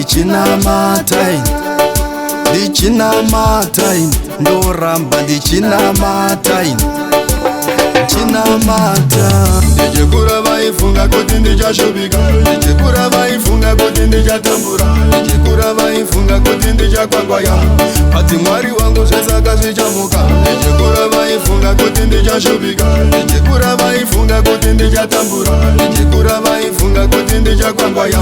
ndichinamata ini, ndichinamata ini, ndoramba ndichinamata ini, ndichinamata. Ndichikura vaifunga kuti ndichashupika, ndichikura vaifunga kuti ndichatambura, ndichikura vaifunga kuti ndichakwangwaya, but Mwari wangu zvesaka zvichamuka. Ndichikura vaifunga kuti ndichashupika, ndichikura vaifunga kuti ndichatambura, ndichikura vaifunga kuti ndichakwangwaya,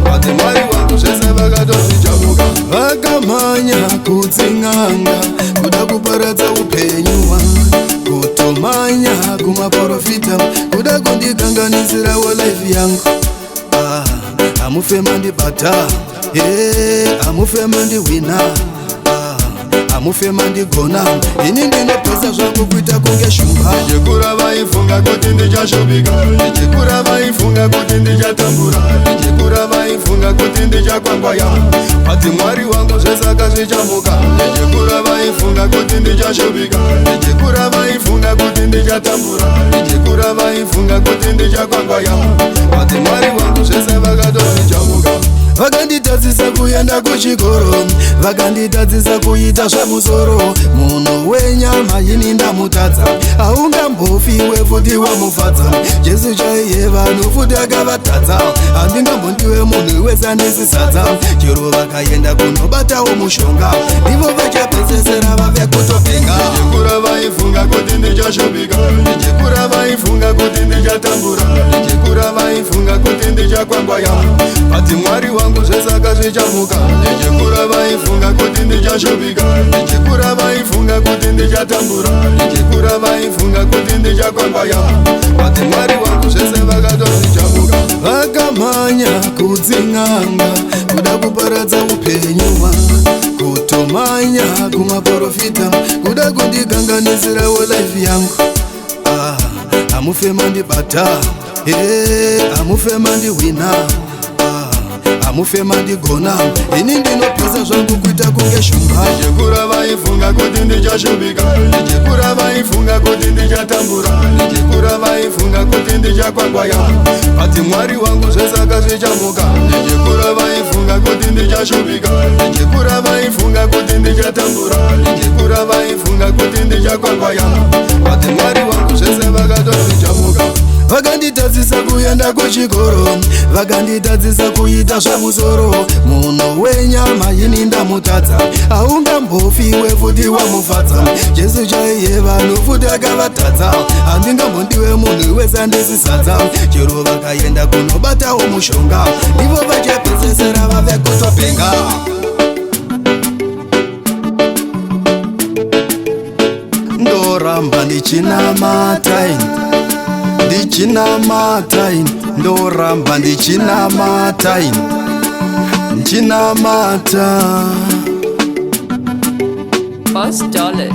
but Mwari wangu zvese vakatozvichamuka. Vakamhanya kudzin'anga kuda kuparadza upenyu hwangu, kutomhanya kumaprofita kuda kundikanganisirawo life yangu. Ah, hamufe mandibata, hamufe mandiwina. Ah, hamufe mandigona, ini ndinopesa zvangu kuita kunge shumba. Ndichikura vaifunga kuti ndichashupika, ndichikura vaifunga kuti ndichatambura, ndichikura vaifunga kuti ndichakwangwaya, but Mwari wangu zvesaka zvichamuka. Ndichikura vaifunga kuti ndichashupika, ndichikura vaifunga kuti ndichatambura, ndichikura vaifunga kuti ndichakwangwaya, but Mwari wangu zvese vakatozvichamuka. Vakanditadzisa kuenda kuchikoro, vakanditadzisa kuita zvemusoro. Munhu wenyama ini ndamutadza, haungambofiwe futi wamufadza. Jesu chaiye vanhu futi akavatadza, handingambondiwe munhu wese andisisadza. Chero vakaenda kunobatawo mushonga, ndivo vachapedzesera vave kutopenga. Ndichikura vaifunga kuti ndichashupika, ndichikura vaifunga kuti ndichatambura, ndichikura vaifunga kuti ndichakwangwaya, but Mwari wangu zvesaka zvichamuka. Ndichikura vaifunga kuti ndichashupika, ndichikura vaifunga kuti ndichatambura, ndichikura vaifunga kuti ndichakwangwaya, but Mwari wangu zvese vakatozvichamuka. Vakamhanya kudzin'anga kuda kuparadza upenyu hwangu, kutomhanya kumaprofita kuda kundikanganisirawo life yangu. Ah, hamufe mandibata, hamufe mandiwina. Ah, hamufe mandigona, ini ndinopesa zvangu kuita kunge shumba. Ndichikura vaifunga kuti ndichashupika, ndichikura vaifunga kuti ndichatambura, ndichikura vaifunga kuti ndichakwangwaya, but Mwari wangu zvesaka zvichamuka. Ndichikura vaifunga kuti ndichashupika, ndichikura vaifunga kuti ndichatambura, ndichikura vaifunga kuti ndichakwangwaya, but Mwari wangu zvese vakatozvichamuka. Vakanditadzisa kuenda kuchikoro, vakanditadzisa kuita zvemusoro. Munhu wenyama ini ndamutadza, haungambofiwe futi wamufadza. Jesu chaiye vanhu futi akavatadza, handingambondiwe munhu wese andisisadza. Chero vakaenda kunobatawo mushonga, ndivo vachapedzesera vave kutopenga. Ndoramba ndichinamata ini, ndichinamata ini, ndoramba ndichinamata ini, ndichinamata. Boss Dollar.